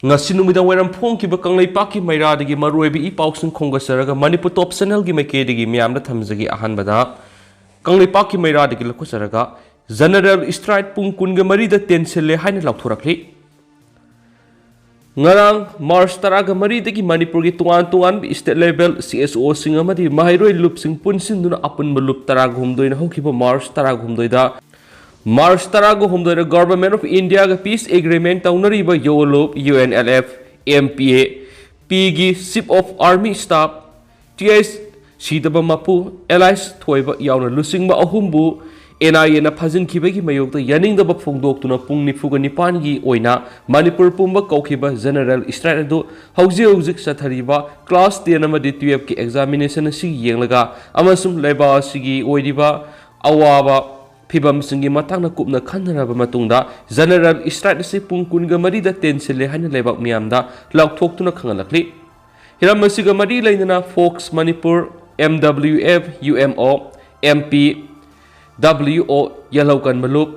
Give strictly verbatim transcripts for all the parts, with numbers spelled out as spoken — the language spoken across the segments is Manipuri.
ꯉꯁꯤ ꯅꯨꯃꯤꯗꯥꯡ ꯋꯥꯏꯔꯝ ꯐꯣꯡꯈꯤꯕ ꯀꯪꯂꯩꯄꯥꯛꯀꯤ ꯃꯩꯔꯥꯗꯒꯤ ꯃꯔꯨꯑꯣꯏꯕ ꯏ ꯄꯥꯎꯁꯤꯡ ꯈꯣꯝꯒꯠꯆꯔꯒ ꯃꯅꯤꯄꯨꯔ ꯇꯣꯞ ꯆꯦꯅꯦꯜꯒꯤ ꯃꯥꯏꯀꯩꯗꯒꯤ ꯃꯤꯌꯥꯝꯗ ꯊꯝꯖꯒꯦ꯫ ꯑꯍꯥꯟꯕꯗ ꯀꯪꯂꯩꯄꯥꯛꯀꯤ ꯃꯩꯔꯥꯗꯒꯤ ꯂꯧꯈꯠꯆꯔꯒ, ꯖꯦꯅꯔꯦꯜ ꯏꯁꯇ꯭ꯔꯥꯏꯛ ꯄꯨꯡ ꯀꯨꯟꯒ ꯃꯔꯤꯗ ꯇꯦꯟꯁꯤꯜꯂꯦ ꯍꯥꯏꯅ ꯂꯥꯎꯊꯣꯔꯛꯂꯤ꯫ ꯉꯔꯥꯡ ꯃꯥꯔꯆ ꯇꯔꯥꯒ ꯃꯔꯤꯗꯒꯤ ꯃꯅꯤꯄꯨꯔꯒꯤ ꯇꯣꯉꯥꯟ ꯇꯣꯉꯥꯟꯕ ꯏꯁꯇꯦꯠ ꯂꯦꯚꯦꯜ ꯁꯤ ꯑꯦꯁ ꯑꯣꯁꯤꯡ ꯑꯃꯗꯤ ꯃꯍꯩꯔꯣꯏ ꯂꯨꯞꯁꯤꯡ ꯄꯨꯟꯁꯤꯟꯗꯨꯅ ꯑꯄꯨꯟꯕ ꯂꯨꯞ ꯇꯔꯥꯒ ꯍꯨꯝꯗꯣꯏꯅ ꯍꯧꯈꯤꯕ ꯃꯥꯔꯆ ꯇꯔꯥꯒ ꯍꯨꯝꯗꯣꯏꯗ, ꯃꯥꯔꯆ ꯇꯔꯥꯒ ꯍꯨꯝꯗꯣꯏꯗ ꯒꯚꯔꯟꯃꯦꯟꯠ ꯑꯣꯐ ꯏꯟꯗꯤꯌꯥꯒ ꯄꯤꯁ ꯑꯦꯒ꯭ꯔꯤꯃꯦꯟꯠ ꯇꯧꯅꯔꯤꯕ ꯌꯣ ꯂꯨꯞ, U N L F, M P A, ꯄꯤꯒꯤ chief of army staff, T H ꯁꯤꯗꯕ ꯃꯄꯨ ꯑꯦꯂꯥꯏꯁ ꯊꯣꯏꯕ ꯌꯥꯎꯅ ꯂꯨꯆꯤꯡꯕ ꯑꯍꯨꯝꯕꯨ ꯑꯦꯟ ꯑꯥꯏ ꯑꯦꯅ ꯐꯥꯖꯤꯟꯈꯤꯕꯒꯤ ꯃꯥꯌꯣꯛꯇ ꯌꯥꯅꯤꯡꯗꯕ ꯐꯣꯡꯗꯣꯛꯇꯨꯅ ꯄꯨꯡ ꯅꯤꯐꯨꯒ ꯅꯤꯄꯥꯟꯒꯤ ꯑꯣꯏꯅ ꯃꯅꯤꯄꯨꯔ ꯄꯨꯝꯕ ꯀꯧꯈꯤꯕ ꯖꯦꯅꯔꯦꯜ ꯏꯁꯇ꯭ꯔꯥꯏꯛ ꯑꯗꯨ ꯍꯧꯖꯤꯛ ꯍꯧꯖꯤꯛ ꯆꯠꯊꯔꯤꯕ ꯀ꯭ꯂꯥꯁ ꯇꯦꯟ ꯑꯃꯗꯤ ꯇꯨꯌꯦꯜꯐꯀꯤ ꯑꯦꯛꯖꯥꯃꯤꯅꯦꯁꯟ ꯑꯁꯤ ꯌꯦꯡꯂꯒ ꯑꯃꯁꯨꯡ ꯂꯩꯕꯥꯛ ꯑꯁꯤꯒꯤ ꯑꯣꯏꯔꯤꯕ ꯑꯋꯥꯕ ꯐꯤꯚꯝꯁꯤꯡꯒꯤ ꯃꯇꯥꯡꯗ ꯀꯨꯞꯅ ꯈꯟꯅꯔꯕ ꯃꯇꯨꯡꯗ ꯖꯦꯅꯔꯦꯜ ꯏꯁꯇ꯭ꯔꯥꯏꯛ ꯑꯁꯤ ꯄꯨꯡ ꯀꯨꯟꯒ ꯃꯔꯤꯗ ꯇꯦꯟꯁꯤꯜꯂꯦ ꯍꯥꯏꯅ ꯂꯩꯕꯥꯛ ꯃꯤꯌꯥꯝꯗ ꯂꯥꯎꯊꯣꯛꯇꯨꯅ ꯈꯪꯍꯜꯂꯛꯂꯤ꯫ ꯍꯤꯔꯝ ꯑꯁꯤꯒ ꯃꯔꯤ ꯂꯩꯅꯅ ꯐꯣꯛꯁ Manipur, M W F, U M O, M P W O, ꯌꯦꯜꯍꯧ ꯀꯟꯕ ꯂꯨꯞ,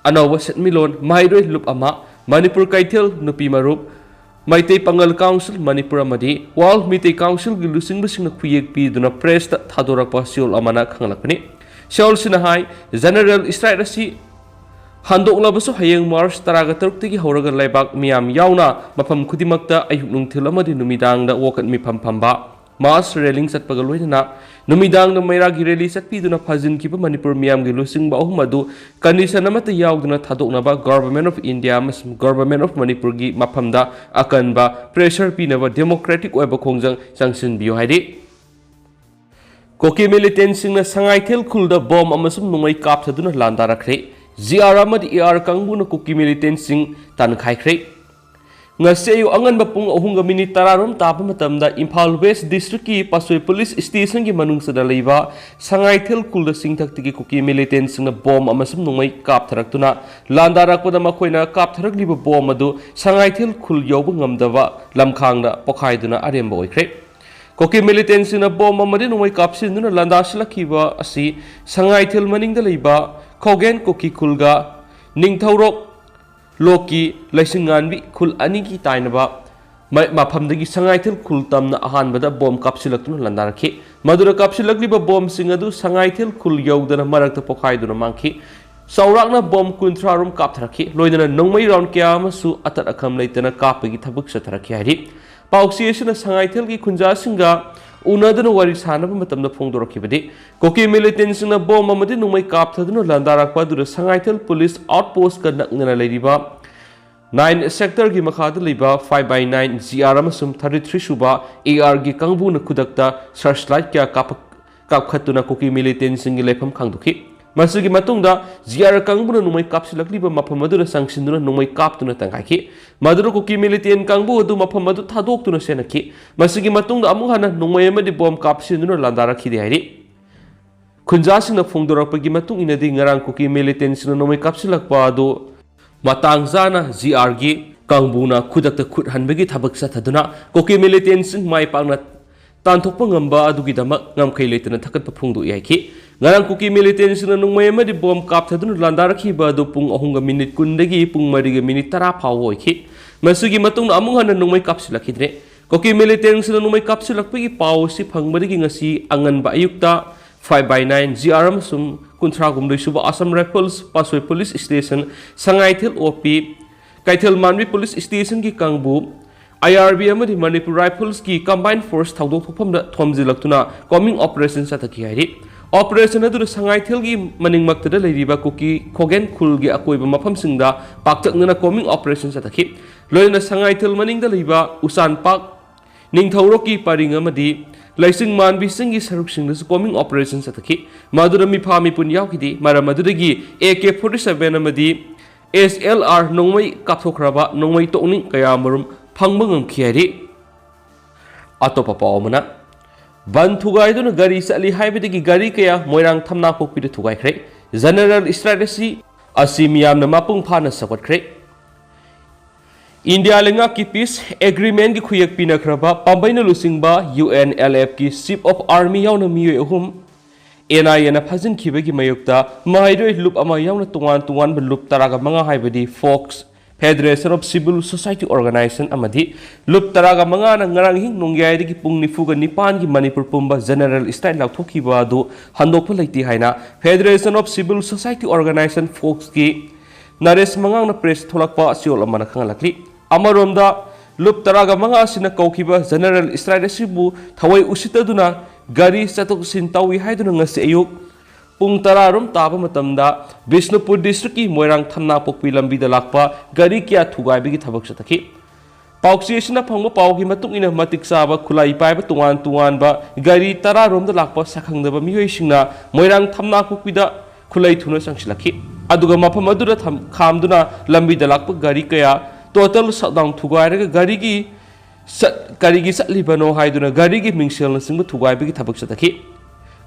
ꯑꯅꯧꯕ ꯁꯦꯟꯃꯤꯠꯂꯣꯟ ꯃꯍꯩꯔꯣꯏ ꯂꯨꯞ ꯑꯃ, ꯃꯅꯤꯄꯨꯔ ꯀꯩꯊꯦꯜ ꯅꯨꯄꯤ ꯃꯔꯨꯞ, ꯃꯩꯇꯩ ꯄꯥꯉꯜ ꯀꯥꯎꯟꯁꯤꯜ ꯃꯅꯤꯄꯨꯔ ꯑꯃꯗꯤ ꯋꯥꯔꯜ ꯃꯤꯇꯩ ꯀꯥꯎꯟꯁꯤꯜꯒꯤ ꯂꯨꯆꯤꯡꯕꯁꯤꯡꯅ ꯈꯨꯌꯦꯛ ꯄꯤꯗꯨꯅ ꯄ꯭ꯔꯦꯁꯇ ꯊꯥꯗꯣꯔꯛꯄ ꯁꯤꯑꯣꯜ ꯑꯃꯅ ꯈꯪꯍꯜꯂꯛꯄꯅꯤ꯫ ꯁꯤꯑꯣꯜꯁꯤꯅ ꯍꯥꯏ, ꯖꯦꯅꯔꯦꯜ ꯏꯁꯇ꯭ꯔꯥꯏꯛ ꯑꯁꯤ ꯍꯟꯗꯣꯛꯂꯕꯁꯨ ꯍꯌꯦꯡ ꯃꯥꯔꯆ ꯇꯔꯥꯒ ꯇꯔꯨꯛꯇꯒꯤ ꯍꯧꯔꯒ ꯂꯩꯕꯥꯛ ꯃꯤꯌꯥꯝ ꯌꯥꯎꯅ ꯃꯐꯝ ꯈꯨꯗꯤꯡꯃꯛꯇ ꯑꯌꯨꯛ ꯅꯨꯡꯊꯤꯜ ꯑꯃꯗꯤ ꯅꯨꯃꯤꯗꯥꯡꯗ ꯋꯥꯀꯠ ꯃꯤꯐꯝ ꯐꯝꯕ, ꯃꯥꯁ ꯔꯦꯂꯤꯡ ꯆꯠꯄꯒ ꯂꯣꯏꯅꯅ ꯅꯨꯃꯤꯗꯥꯡꯗ ꯃꯩꯔꯥꯒꯤ ꯔꯦꯂꯤ ꯆꯠꯄꯤꯗꯨꯅ ꯐꯥꯖꯤꯟꯈꯤꯕ ꯃꯅꯤꯄꯨꯔ ꯃꯤꯌꯥꯝꯒꯤ ꯂꯨꯆꯤꯡꯕ ꯑꯍꯨꯝ ꯑꯗꯨ ꯀꯟꯗꯤꯁꯟ ꯑꯃꯠꯇ ꯌꯥꯎꯗꯅ ꯊꯥꯗꯣꯛꯅꯕ ꯒꯚꯔꯟꯃꯦꯟꯠ ꯑꯣꯐ ꯏꯟꯗꯤꯌꯥ ꯑꯃꯁꯨꯡ ꯒꯚꯔꯟꯃꯦꯟꯠ ꯑꯣꯐ ꯃꯅꯤꯄꯨꯔꯒꯤ ꯃꯐꯝꯗ ꯑꯀꯟꯕ ꯄ꯭ꯔꯦꯁꯔ ꯄꯤꯅꯕ ꯗꯦꯃꯣꯀ꯭ꯔꯦꯇꯤꯛ ꯑꯣꯏꯕ ꯈꯣꯡꯖꯪ ꯆꯪꯁꯤꯟꯕꯤꯌꯨ ꯍꯥꯏꯔꯤ꯫ ꯀꯨꯀꯤ ꯃꯤꯂꯤꯇꯦꯟꯠꯁꯤꯡꯅ ꯁꯉꯥꯏꯊꯦꯜ ꯈꯨꯜꯗ ꯕꯣꯝ ꯑꯃꯁꯨꯡ ꯅꯣꯡꯃꯩ ꯀꯥꯞꯊꯗꯨꯅ ꯂꯥꯟꯗꯥꯔꯛꯈ꯭ꯔꯦ꯫ ꯖꯤ ꯑꯥꯔ ꯑꯃꯗꯤ ꯑꯦ ꯑꯥꯔ ꯀꯥꯡꯕꯨꯅ ꯀꯨꯀꯤ ꯃꯤꯂꯤꯇꯦꯟꯠꯁꯤꯡ ꯇꯥꯟꯈꯥꯏꯈ꯭ꯔꯦ꯫ ꯉꯁꯤ ꯑꯌꯨꯛ ꯑꯉꯟꯕ ꯄꯨꯡ ꯑꯍꯨꯝꯒ ꯃꯤꯅꯤꯠ ꯇꯔꯥꯔꯣꯝ ꯇꯥꯕ ꯃꯇꯝꯗ ꯏꯝꯐꯥꯜ ꯋꯦꯁ ꯗꯤꯁꯇ꯭ꯔꯤꯛꯀꯤ ꯄꯥꯠꯁꯣꯏ ꯄꯨꯂꯤꯁ ꯁ꯭ꯇꯦꯁꯟꯒꯤ ꯃꯅꯨꯡ ꯆꯟꯅ ꯂꯩꯕ ꯁꯉꯥꯏꯊꯦꯜ ꯈꯨꯜꯗ ꯆꯤꯡꯊꯛꯇꯒꯤ ꯀꯨꯀꯤ ꯃꯤꯂꯤꯇꯦꯟꯠꯁꯤꯡꯅ ꯕꯣꯝ ꯑꯃꯁꯨꯡ ꯅꯣꯡꯃꯩ ꯀꯥꯞꯊꯔꯛꯇꯨꯅ ꯂꯥꯟꯗꯥꯔꯛꯄꯗ ꯃꯈꯣꯏꯅ ꯀꯥꯞꯊꯔꯛꯂꯤꯕ ꯕꯣꯝ ꯑꯗꯨ ꯁꯉꯥꯏꯊꯦꯜ ꯈꯨꯜ ꯌꯧꯕ ꯉꯝꯗꯕ ꯂꯝꯈꯥꯡꯗ ꯄꯣꯈꯥꯏꯗꯨꯅ ꯑꯔꯦꯝꯕ ꯑꯣꯏꯈ꯭ꯔꯦ꯫ ꯀꯨꯀꯤ ꯃꯤꯂꯤꯇꯦꯟꯠꯁꯤꯡꯅ ꯕꯣꯝ ꯑꯃꯗꯤ ꯅꯣꯡꯃꯩ ꯀꯥꯞꯁꯤꯟꯗꯨꯅ ꯂꯥꯟꯗꯥꯁꯤꯜꯂꯛꯈꯤꯕ ꯑꯁꯤ ꯁꯉꯥꯏꯊꯦꯜ ꯃꯅꯤꯡꯗ ꯂꯩꯕ ꯈꯣꯒꯦꯟ ꯀꯨꯀꯤ ꯈꯨꯜꯒ ꯅꯤꯡꯊꯧꯔꯣꯛ ꯂꯣꯛꯀꯤ ꯂꯩꯁꯤꯡꯉꯥꯟꯕꯤ ꯈꯨꯜ ꯑꯅꯤꯒꯤ ꯇꯥꯏꯅꯕ ꯃ-, ꯃꯐꯝꯗꯒꯤ ꯁꯉꯥꯏꯊꯦꯜ ꯈꯨꯜ ꯇꯝꯅ ꯑꯍꯥꯟꯕꯗ ꯕꯣꯝ ꯀꯥꯞꯁꯤꯜꯂꯛꯇꯨꯅ ꯂꯥꯟꯗꯥꯔꯛꯈꯤ꯫ ꯃꯗꯨꯗ ꯀꯥꯞꯁꯤꯜꯂꯛꯂꯤꯕ ꯕꯣꯝꯁꯤꯡ ꯑꯗꯨ ꯁꯉꯥꯏꯊꯦꯜ ꯈꯨꯜ ꯌꯧꯗꯅ ꯃꯔꯛꯇ ꯄꯣꯈꯥꯏꯗꯨꯅ ꯃꯥꯡꯈꯤ꯫ ꯆꯥꯎꯔꯥꯛꯅ ꯕꯣꯝ ꯀꯨꯟꯊ꯭ꯔꯥ ꯔꯣꯝ ꯀꯥꯞꯊꯔꯛꯈꯤ꯫ ꯂꯣꯏꯅꯅ ꯅꯣꯡꯃꯩ ꯔꯥꯎꯟ ꯀꯌꯥ ꯑꯃꯁꯨ ꯑꯇꯠ ꯑꯈꯝ ꯂꯩꯇꯅ ꯀꯥꯞꯄꯒꯤ ꯊꯕꯛ ꯆꯠꯊꯔꯛꯈꯤ ꯍꯥꯏꯔꯤ꯫ ꯄꯥꯎꯆꯦ ꯑꯁꯤꯅ ꯁꯉꯥꯏꯊꯦꯜꯒꯤ ꯈꯨꯟꯖꯥꯁꯤꯡꯒ ꯎꯅꯗꯨꯅ ꯋꯥꯔꯤ ꯁꯥꯟꯅꯕ ꯃꯇꯝꯗ ꯐꯣꯡꯗꯣꯔꯛꯈꯤꯕꯗꯤ, ꯀꯨꯀꯤ ꯃꯤꯂꯤꯇꯦꯟꯁꯤꯡꯅ ꯕꯣꯝ ꯑꯃꯗꯤ ꯅꯣꯡꯃꯩ ꯀꯥꯞꯊꯗꯨꯅ ꯂꯥꯟꯗꯥꯔꯛꯄ ꯑꯗꯨꯗ ꯁꯉꯥꯏꯊꯦꯜ ꯄꯨꯂꯤꯁ ꯑꯥꯎꯠꯄꯣꯁꯀ ꯅꯛꯅꯅ ꯂꯩꯔꯤꯕ ꯅꯥꯏꯟ ꯁꯦꯛꯇꯔꯒꯤ ꯃꯈꯥꯗ ꯂꯩꯕ five by nine G R ꯑꯃꯁꯨꯡ ꯊꯥꯔꯇꯤ ꯊ꯭ꯔꯤ ꯁꯨꯕ ꯑꯦ ꯑꯥꯔꯒꯤ ꯀꯥꯡꯕꯨꯅ ꯈꯨꯗꯛꯇ ꯁꯔꯆ ꯂꯥꯏꯠ ꯀꯌꯥ ꯀꯥꯞꯄ-, ꯀꯥꯞꯈꯠꯇꯨꯅ ꯀꯨꯀꯤ ꯃꯤꯂꯤꯇꯦꯟꯁꯤꯡꯒꯤ ꯂꯩꯐꯝ ꯈꯪꯗꯣꯛꯈꯤ꯫ ꯃꯁꯤꯒꯤ ꯃꯇꯨꯡꯗ ꯖꯤ ꯑꯥꯔ ꯀꯥꯡꯕꯨꯅ ꯅꯣꯡꯃꯩ ꯀꯥꯞꯁꯤꯜꯂꯛꯂꯤꯕ ꯃꯐꯝ ꯑꯗꯨꯗ ꯆꯪꯁꯤꯟꯗꯨꯅ ꯅꯣꯡꯃꯩ ꯀꯥꯞꯇꯨꯅ ꯇꯪꯈꯥꯏꯈꯤ꯫ ꯃꯗꯨꯗ ꯀꯨꯀꯤ ꯃꯤꯂꯤꯇꯦꯟ ꯀꯥꯡꯕꯨ ꯑꯗꯨ ꯃꯐꯝ ꯑꯗꯨ ꯊꯥꯗꯣꯛꯇꯨꯅ ꯆꯦꯟꯅꯈꯤ꯫ ꯃꯁꯤꯒꯤ ꯃꯇꯨꯡꯗ ꯑꯃꯨꯛ ꯍꯟꯅ ꯅꯣꯡꯃꯩ ꯑꯃꯗꯤ ꯕꯣꯝ ꯀꯥꯞꯁꯤꯟꯗꯨꯅ ꯂꯥꯟꯗꯥꯔꯛꯈꯤꯗꯦ ꯍꯥꯏꯔꯤ꯫ ꯈꯨꯟꯖꯥꯁꯤꯡꯅ ꯐꯣꯡꯗꯣꯔꯛꯄꯒꯤ ꯃꯇꯨꯡ ꯏꯟꯅꯗꯤ, ꯉꯔꯥꯡ ꯀꯨꯀꯤ ꯃꯤꯂꯤꯇꯦꯟꯁꯤꯡꯅ ꯅꯣꯡꯃꯩ ꯀꯥꯞꯁꯤꯜꯂꯛꯄ ꯑꯗꯨ ꯃꯇꯥꯡ ꯆꯥꯅ ꯖꯤ ꯑꯥꯔꯒꯤ ꯀꯥꯡꯕꯨꯅ ꯈꯨꯗꯛꯇ ꯈꯨꯠ ꯍꯟꯕꯒꯤ ꯊꯕꯛ ꯆꯠꯊꯗꯨꯅ ꯀꯨꯀꯤ ꯃꯤꯂꯤꯇꯦꯟꯁꯤꯡ ꯃꯥꯏ ꯄꯥꯛꯅ ꯇꯥꯟꯊꯣꯛꯄ ꯉꯝꯕ ꯑꯗꯨꯒꯤꯗꯃꯛ ꯉꯝꯈꯩ ꯂꯩꯇꯅ ꯊꯥꯒꯠꯄ ꯐꯣꯡꯗꯣꯛꯏ ꯍꯥꯏꯈꯤ꯫ ꯉꯔꯥꯡ ꯀꯨꯀꯤ ꯃꯤꯂꯤꯇꯦꯟꯁꯤꯡꯅ ꯅꯣꯡꯃꯩ ꯑꯃꯗꯤ ꯕꯣꯝ ꯀꯥꯞꯊꯗꯨꯅ ꯂꯥꯟꯗꯥꯔꯛꯈꯤꯕ ꯑꯗꯨ ꯄꯨꯡ ꯑꯍꯨꯝꯒ ꯃꯤꯅꯤꯠ ꯀꯨꯟꯗꯒꯤ ꯄꯨꯡ ꯃꯔꯤꯒ ꯃꯤꯅꯤꯠ ꯇꯔꯥ ꯐꯥꯎꯕ ꯑꯣꯏꯈꯤ꯫ ꯃꯁꯤꯒꯤ ꯃꯇꯨꯡꯗ ꯑꯃꯨꯛ ꯍꯟꯅ ꯅꯣꯡꯃꯩ ꯀꯥꯞꯁꯤꯜꯂꯛꯈꯤꯗ꯭ꯔꯦ꯫ ꯀꯨꯀꯤ ꯃꯤꯂꯤꯇꯦꯟꯁꯤꯡꯅ ꯅꯣꯡꯃꯩ ꯀꯥꯞꯁꯤꯜꯂꯛꯄꯒꯤ ꯄꯥꯎ ꯑꯁꯤ ꯐꯪꯕꯗꯒꯤ ꯉꯁꯤ ꯑꯉꯟꯕ ꯑꯌꯨꯛꯇ five by nine G R ꯑꯃꯁꯨꯡ ꯀꯨꯟꯊ꯭ꯔꯥ ꯍꯨꯝꯗꯣꯏ ꯁꯨꯕ Assam rifles, Patsoi police station, Sangaithel O P, ꯀꯩꯊꯦꯜ ꯃꯥꯟꯕꯤ ꯄꯨꯂꯤꯁ ꯁ꯭ꯇꯦꯁꯟꯒꯤ ꯀꯥꯡꯕꯨ, ꯑꯥꯏ ꯑꯥꯔ ꯕꯤ ꯑꯃꯗꯤ ꯃꯅꯤꯄꯨꯔ ꯔꯥꯏꯐꯜꯁꯀꯤ ꯀꯝꯕꯥꯏꯟ ꯐꯣꯔꯁ ꯊꯧꯗꯣꯛ ꯊꯣꯛꯐꯝꯗ ꯊꯣꯝꯖꯤꯜꯂꯛꯇꯨꯅ ꯀꯣꯝꯕꯤꯡ ꯑꯣꯄꯔꯦꯁꯟ ꯆꯠꯊꯈꯤ ꯍꯥꯏꯔꯤ꯫ ꯑꯣꯄꯔꯦꯁꯟ ꯑꯗꯨꯗ ꯁꯉꯥꯏꯊꯦꯜꯒꯤ ꯃꯅꯤꯡꯃꯛꯇꯗ ꯂꯩꯔꯤꯕ ꯀꯨꯀꯤ ꯈꯣꯒꯦꯟ ꯈꯨꯜꯒꯤ ꯑꯀꯣꯏꯕ ꯃꯐꯝꯁꯤꯡꯗ ꯄꯥꯛꯇꯛꯅꯅ ꯀꯣꯝꯕꯤꯡ ꯑꯣꯄꯔꯦꯁꯟ ꯆꯠꯊꯈꯤ꯫ ꯂꯣꯏꯅꯅ ꯁꯉꯥꯏꯊꯦꯜ ꯃꯅꯤꯡꯗ ꯂꯩꯕ ꯎꯆꯥꯟꯄꯥꯛ, ꯅꯤꯡꯊꯧꯔꯣꯛꯀꯤ ꯄꯔꯤꯡ ꯑꯃꯗꯤ ꯂꯩꯆꯤꯡ ꯃꯥꯟꯕꯤꯁꯤꯡꯒꯤ ꯁꯔꯨꯛꯁꯤꯡꯗꯁꯨ ꯀꯣꯝꯕꯤꯡ ꯑꯣꯄꯔꯦꯁꯟ ꯆꯠꯊꯈꯤ꯫ ꯃꯗꯨꯗ ꯃꯤꯐꯥ ꯃꯤꯄꯨꯟ ꯌꯥꯎꯈꯤꯗꯦ꯫ ꯃꯔꯝ ꯑꯗꯨꯗꯒꯤ ꯑꯦ ꯀꯦ ꯐꯣꯔꯇꯤ ꯁꯚꯦꯟ ꯑꯃꯗꯤ ꯑꯦꯁ ꯑꯦꯜ ꯑꯥꯔ ꯅꯣꯡꯃꯩ ꯀꯥꯞꯊꯣꯛꯈ꯭ꯔꯕ ꯅꯣꯡꯃꯩ ꯇꯣꯛꯅꯤꯡ ꯀꯌꯥ ꯑꯃꯔꯣꯝ ꯐꯪꯕ ꯉꯝꯈꯤ ꯍꯥꯏꯔꯤ꯫ ꯑꯇꯣꯞꯄ ꯄꯥꯎ ꯑꯃꯅ, ꯕꯟ ꯊꯨꯒꯥꯏꯗꯨꯅ ꯒꯥꯔꯤ ꯆꯠꯂꯤ ꯍꯥꯏꯕꯗꯒꯤ ꯒꯥꯔꯤ ꯀꯌꯥ ꯃꯣꯏꯔꯥꯡ ꯊꯝꯅꯥꯄꯣꯛꯄꯤꯗ ꯊꯨꯒꯥꯏꯈ꯭ꯔꯦ꯫ ꯖꯦꯅꯔꯦꯜ ꯏꯁꯇ꯭ꯔꯦꯇꯦꯖꯤ ꯑꯁꯤ ꯃꯤꯌꯥꯝꯅ ꯃꯄꯨꯡ ꯐꯥꯅ ꯁꯧꯒꯠꯈ꯭ꯔꯦ꯫ ꯏꯟꯗꯤꯌꯥ ꯂꯩꯉꯥꯛꯀꯤ ꯄꯤꯁ ꯑꯦꯒ꯭ꯔꯤꯃꯦꯟꯒꯤ ꯈꯨꯌꯦꯛ ꯄꯤꯅꯈ꯭ꯔꯕ ꯄꯥꯝꯕꯩꯅ ꯂꯨꯆꯤꯡꯕ U N L F chief of army ꯌꯥꯎꯅ ꯃꯤꯑꯣꯏ ꯑꯍꯨꯝ ꯑꯦꯟ ꯑꯥꯏ ꯑꯦꯅ ꯐꯥꯖꯤꯟꯈꯤꯕꯒꯤ ꯃꯥꯌꯣꯛꯇ ꯃꯍꯩꯔꯣꯏ ꯂꯨꯞ ꯑꯃ ꯌꯥꯎꯅ ꯇꯣꯉꯥꯟ ꯇꯣꯉꯥꯟꯕ ꯂꯨꯞ ꯇꯔꯥꯒ ꯃꯉꯥ ꯍꯥꯏꯕꯗꯤ fox, Federation of Civil Society Organization ꯑꯃꯗꯤ ꯂꯨꯞ ꯇꯔꯥꯒ ꯃꯉꯥꯅ ꯉꯔꯥꯡ ꯑꯍꯤꯡ ꯅꯣꯡꯌꯥꯏꯗꯒꯤ ꯄꯨꯡ ꯅꯤꯐꯨꯒ ꯅꯤꯄꯥꯟꯒꯤ ꯃꯅꯤꯄꯨꯔ ꯄꯨꯝꯕ general strike ꯂꯥꯎꯊꯣꯛꯈꯤꯕ ꯑꯗꯨ ꯍꯟꯗꯣꯛꯄ ꯂꯩꯇꯦ ꯍꯥꯏꯅ Federation of Civil Society Organization, ꯐꯣꯛꯁꯀꯤ ꯅꯔꯦꯁ ꯃꯉꯥꯡꯅ ꯄ꯭ꯔꯦꯁ ꯊꯣꯛꯂꯛꯄ ꯆꯌꯣꯜ ꯑꯃꯅ ꯈꯪꯍꯜꯂꯛꯂꯤ꯫ ꯑꯃꯔꯣꯝꯗ, ꯂꯨꯞ ꯇꯔꯥꯒ ꯃꯉꯥ ꯑꯁꯤꯅ ꯀꯧꯈꯤꯕ general strike ꯑꯁꯤꯕꯨ ꯊꯑꯣꯏ ꯎꯁꯤꯠꯇꯗꯨꯅ ꯒꯥꯔꯤ ꯆꯠꯊꯣꯛ ꯆꯠꯁꯤꯟ ꯇꯧꯏ ꯍꯥꯏꯗꯨꯅ ꯉꯁꯤ ꯑꯌꯨꯛ ꯄꯨꯡ ꯇꯔꯥ ꯔꯣꯝ ꯇꯥꯕ ꯃꯇꯝꯗ ꯕꯤꯁꯅꯨꯄꯨꯔ district ꯀꯤ ꯃꯣꯏꯔꯥꯡ ꯊꯝꯅꯥꯄꯣꯛꯄꯤ ꯂꯝꯕꯤꯗ ꯂꯥꯛꯄ ꯒꯥꯔꯤ ꯀꯌꯥ ꯊꯨꯒꯥꯏꯕꯒꯤ ꯊꯕꯛ ꯆꯠꯊꯈꯤ꯫ ꯄꯥꯎꯆꯦ ꯑꯁꯤꯅ ꯐꯪꯕ ꯄꯥꯎꯒꯤ ꯃꯇꯨꯡ ꯏꯟꯅ, ꯃꯇꯤꯛ ꯆꯥꯕ ꯈꯨꯠꯂꯥꯏ ꯄꯥꯏꯕ ꯇꯣꯉꯥꯟ ꯇꯣꯉꯥꯟꯕ ꯒꯥꯔꯤ ꯇꯔꯥ ꯔꯣꯝꯗ ꯂꯥꯛꯄ ꯁꯛꯈꯪꯗꯕ ꯃꯤꯑꯣꯏꯁꯤꯡꯅ ꯃꯣꯏꯔꯥꯡ ꯊꯝꯅꯥꯄꯣꯛꯄꯤꯗ ꯈꯨꯠꯂꯥꯏ ꯊꯨꯅ ꯆꯪꯁꯤꯜꯂꯛꯈꯤ꯫ ꯑꯗꯨꯒ ꯃꯐꯝ ꯑꯗꯨꯗ ꯊꯝ-, ꯈꯥꯝꯗꯨꯅ ꯂꯝꯕꯤꯗ ꯂꯥꯛꯄ ꯒꯥꯔꯤ ꯀꯌꯥ total shutdown ꯊꯨꯒꯥꯏꯔꯒ ꯒꯥꯔꯤꯒꯤ ꯆꯠ-, ꯀꯔꯤꯒꯤ ꯆꯠꯂꯤꯕꯅꯣ ꯍꯥꯏꯗꯨꯅ ꯒꯥꯔꯤꯒꯤ ꯃꯤꯡꯁꯦꯜꯅꯆꯤꯡꯕ ꯊꯨꯒꯥꯏꯕꯒꯤ ꯊꯕꯛ ꯆꯠꯊꯈꯤ꯫